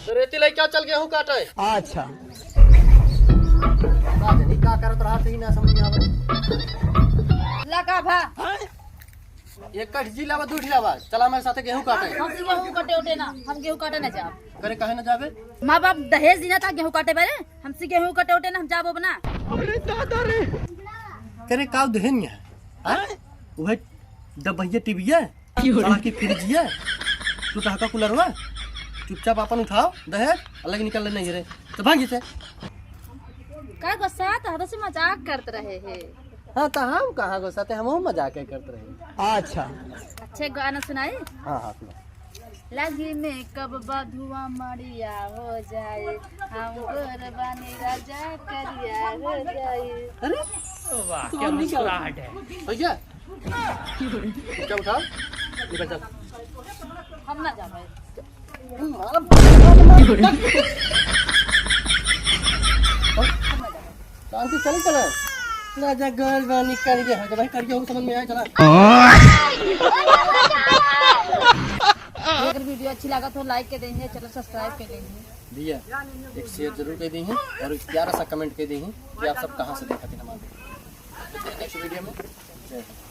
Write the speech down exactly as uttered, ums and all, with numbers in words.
तो रेती लइके चल गेहूं काटे। अच्छा। का जानी का करत रहत ही, ना समझ में आवे। लगा भा। एक कट जी लावा, दू लावा, चला हमारे साथे गेहूं काटे। हमसे गेहूं कटे उटे ना, हम गेहूं काटे ना जाब। करे काहे ना जाबे? माँ बाप दहेज दीना था गेहूं काटे बरे, हमसे गेहूं कटे उटे ना, हम जाबो ना। अरे दादा रे। करे का दहेज नहीं है? हाँ? वह डब्बैया टीवीया, की हो रहा? सड़क की फ्रिजिया, तू टहका कूलरवा, चुपचाप अपन उठाओ दहेज, अलग निकल ले नहीं रे, तो भाग से। का गुस्सा तो हद से मजाक करत रहे है। हाँ, तो हम कहाँ गुस्सा थे, हम मजाक ही करत रहे। अच्छा। अच्छे गाना सुनाई। हाँ, हाँ, सुना। लागी मेकअप बधुआ मड़िया हो जाए, हम गोर बानी राजा करिया हो जाए। अरे, वाह, क्या मुस्कुराहट है। भैया, क्या उठा? निकल चल। हम ना जाबे। शांति चल चला। ना जा, गोर बानी करिया हो जा भाई, करिया हो समझ में आए, चला। अगर वीडियो अच्छी लागत हो, लाइक के देंगे, चैनल सब्सक्राइब के देंगे। भैया, एक शेयर जरूर कर देंगे और एक प्यारा सा कमेंट कर देंगे कि आप सब कहाँ से देखत हैं हमारे। तो नेक्स्ट वीडियो में जय हिंद।